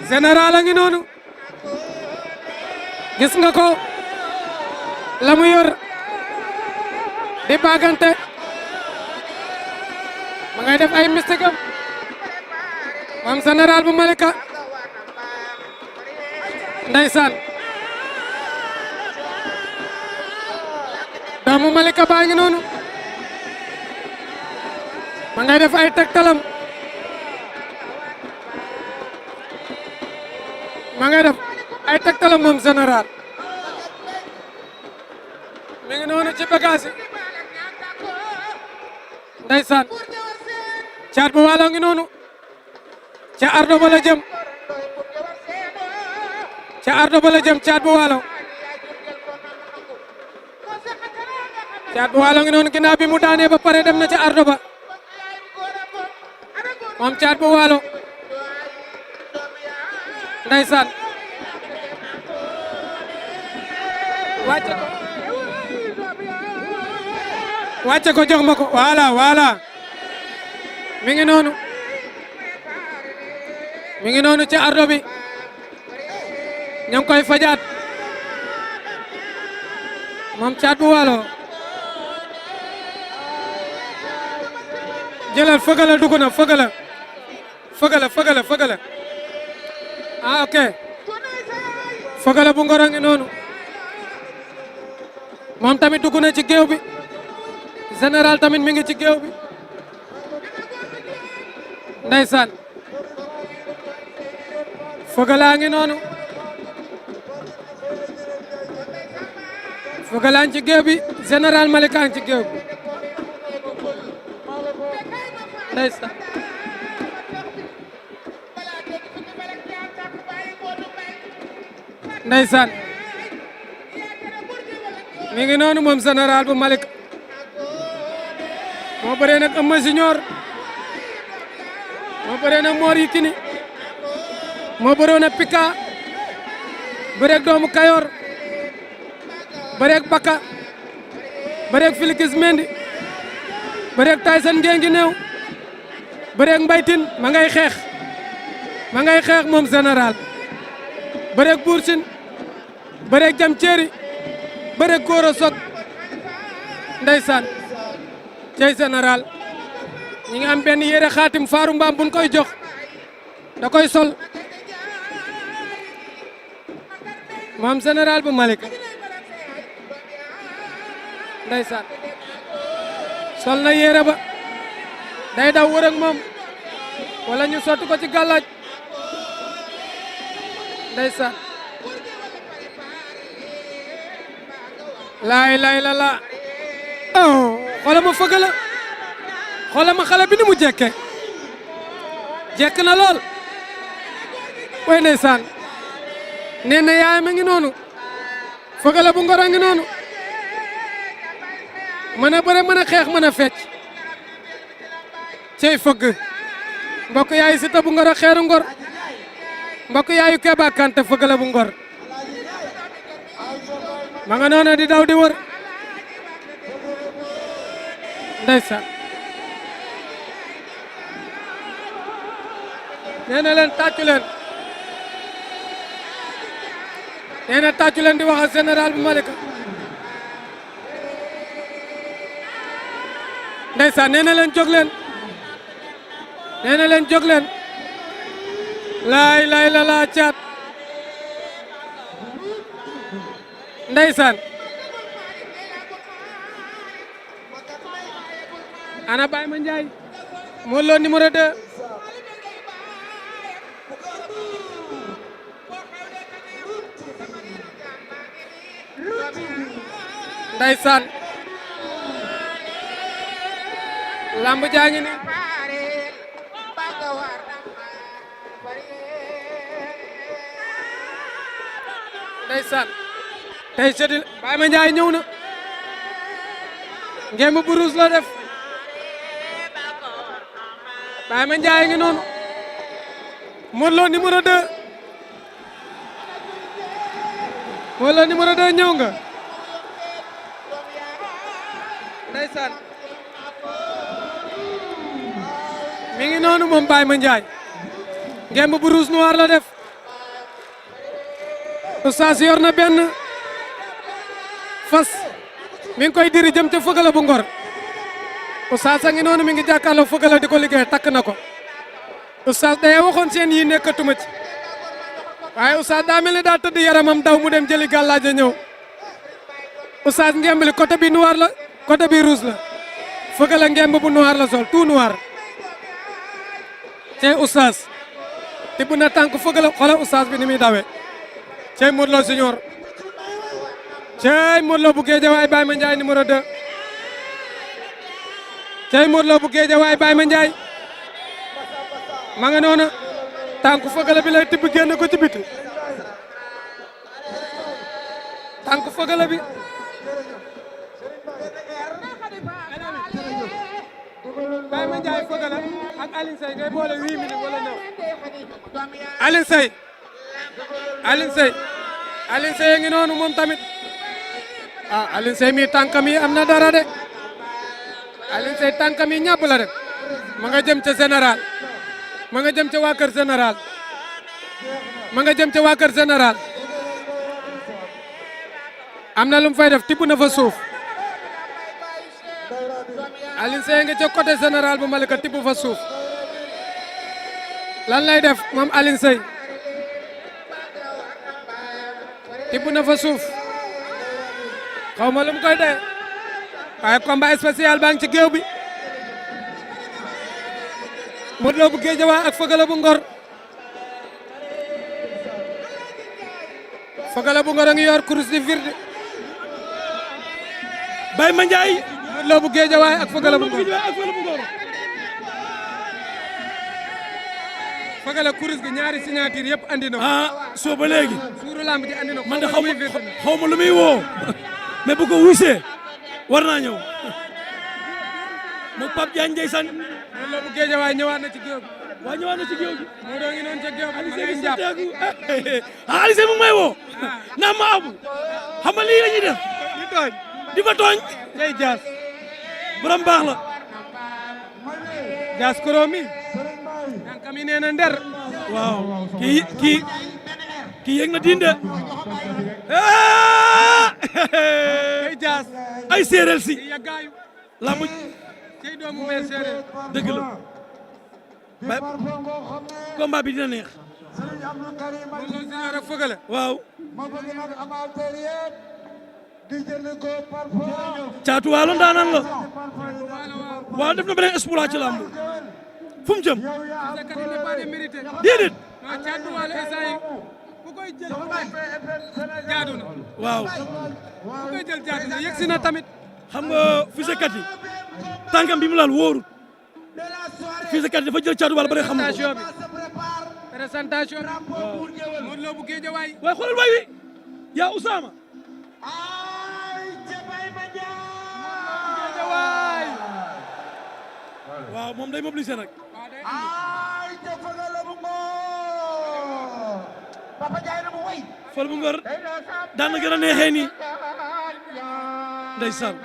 général a ngi noonu gis nga ko la mu yor di bagante ma ngay def ay mystique am moom général bu Malika ndeysaan doomu Malika baa ngi noonu ma ngay def ay tegtalam ma ngay def ay tegtalam moom général mi ngi noonu ci bagage ndeysaan caat bu waalo ngi noonu ca ardo ba la jëm ca ardo ba la jëm caat bu waalo ngi noonu ginnaaw bi mu daanee ba pare dem na ca ardo ba moom caat bu waalo ndeysaan wàcce ko jox ma ko voilà mi ngi noonu ci ardo bi ña ngi koy fajaat moom caat bu waalo jëlal fëgala dugg na fëgala ah ok fëgala bu ngoro ngi noonu moom tamit dugg na ci géew bi général tamit mi ngi ci géew bi ndeysaan fëgalaa ngi noonu fëgalaa ngi ci géew bi général Malika ngi ci géew bi ndeysaan ndeysaan mi ngi noonu moom général bu Malika moo bëree nag Eumeu Junior moo bëree nag Mor Yekini moo bëree nag Pika bëreeg doomu Kayor bëreeg Baka bëreeg Félix Mendy bëreeg Tyson ngi néew bëreeg Mbaytin ma ngay xeex moom général bëreeg Bour Sine bëreeg Jam Thierry bëreeg Goro Sock ndeysaan cey général ñi ngi am benn yére xaatim faaru mbaam buñ koy jox da koy sol moom général bu Malika ndeysaan sol na yére ba day daw wër ak moom wala ñu sotti ko ci gàllaaj ndeysaan laay la oh xoolal ma fëgg la xoolal ma xale bi ni mu jekke jekk na lool way ndeysaan nee na yaayam a ngi noonu fëgg la bu ngor a ngi noonu mën a bëre mën a xeex mën a fecc cey fëgg mbokk yaayu Siteu bu ngor a xeeru ngor mbokk yaayu Keba Kanté fëgg la bu ngor ma nga noonu di daw di wër ndeysaan nee na leen tàccu leen nee na tàccu leen di wax ak général bu Malika ndeysaan nee na leen jóg leen nee na leen jóg leen laay la laa caat ndeysaan ana Baye Ma Ndiaye moo loon numéro 2 ndeysaan lamb jaa ngi ni ndeysaan tey jeudi Baye Ma Ndiaye ñëw na ngemb bu rouge la def Baye Mandiaye ngi noonu Modou Lo numéro 2 Modou Lo numéro 2 ñëw nga ndeysaan mi ngi noonu moom Baye Mandiaye ngemb bu rouge noir la def Oustaz yor na benn fas mi ngi koy diri jëm ca Feugeula bu Ngor Oustaz a ngi noonu mi ngi jàkkaarloo Feugeula di ko liggéey takk na ko Oustaz day waxoon seen yi nekkatuma ci waaye Oustaz daa mel ni daa tëdd yaramam daw mu dem jëli gàllaaja ñëw Oustaz ngemb li côté bi noir la côté bi rouge la Feugeula ngemb bu noir la sol tout noir cey Oustaz tibb na tànk Feugeula xoolal Oustaz bi ni muy dawee cey Modou Lo Junior cey Modou Lo bu Guédiawaye Baye Mandiaye numéro 2 cey Modou Lo bu Guédiawaye Baye Mandiaye ma nga noona tànk Feugeula bi lay tibb génn ko ci biti tànk Feugeula bi Baye Mandiaye Feugeula ak Alioune Seye ngay boole 8 minutes wala 9 Alioune Seye ngi noonu moom tamit Alioune Seye mi tànkam yi am na dara de Alioune Seye tànkam yi ñàpp la def ma nga jëm ca général ma nga jëm ca waa kër général ma nga jëm ca waa kër général am na lu mu fay def tibb na fa suuf Alioune Seye nga ca côté général bu Malika tibb fa suuf lan lay def moom Alioune Seye tibb na fa suuf xaw ma lu mu koy dee waaye combat spécial baa ngi ci géew bi Modou Lo bu Guédiawaye ak Feugeula bu Ngor Feugeula bu Ngor a ngi yor kurus di virde Baye Mandiaye Modou Lo bu Guédiawaye ak Feugeula bu Ngor Feugeula kurus gi ñaari signature yëpp andi na ko soo ba léegi suuru lamb ji andi na ko man de xaw ma lu muy woo mais bu ko wuusee war naa ñëw moom Pape Diagne ndeysaan Modou Lo bu Guédiawaye ñëwaat na ci géew bi waa ñëwaat na ci géew gi moo doon ngi noonu ca géew bi ma ngay jàpp Aliou Seye mu ngi may woo naa ma abu xam nga lii la ñuy def di tooñ di ko tooñ tey jaas borom baax la jaas koro mi tànkam yi nee na nder waaw kii yéeg na diin de tey jaas ay séeréer si yaggaayu lamb tey doomu meer séeréer dëgg la bay combat bi dina neex Modou Lo Junior ak Feugeula waaw Caatu Waalo ndaanaan la waaw def na beneen exploit ci lamb fu mu jëm déedéet Caatu Waalo instant yi bu koy jël jaadu na waaw bu koy jël jaadu na yegsi na tamit xam nga fisekat yi tànkam bi mu laal wóorut fisekat yi dafa jël Caatu Waalo ba xam nga ko présentation bi Modou Lo bu Guédiawaye waaye xoolal waay wi yaa Usaama Guédiawaye waaw moom day mobilisé nag Feugeula bu Ngor daan na gën a neexee nii ndeysaan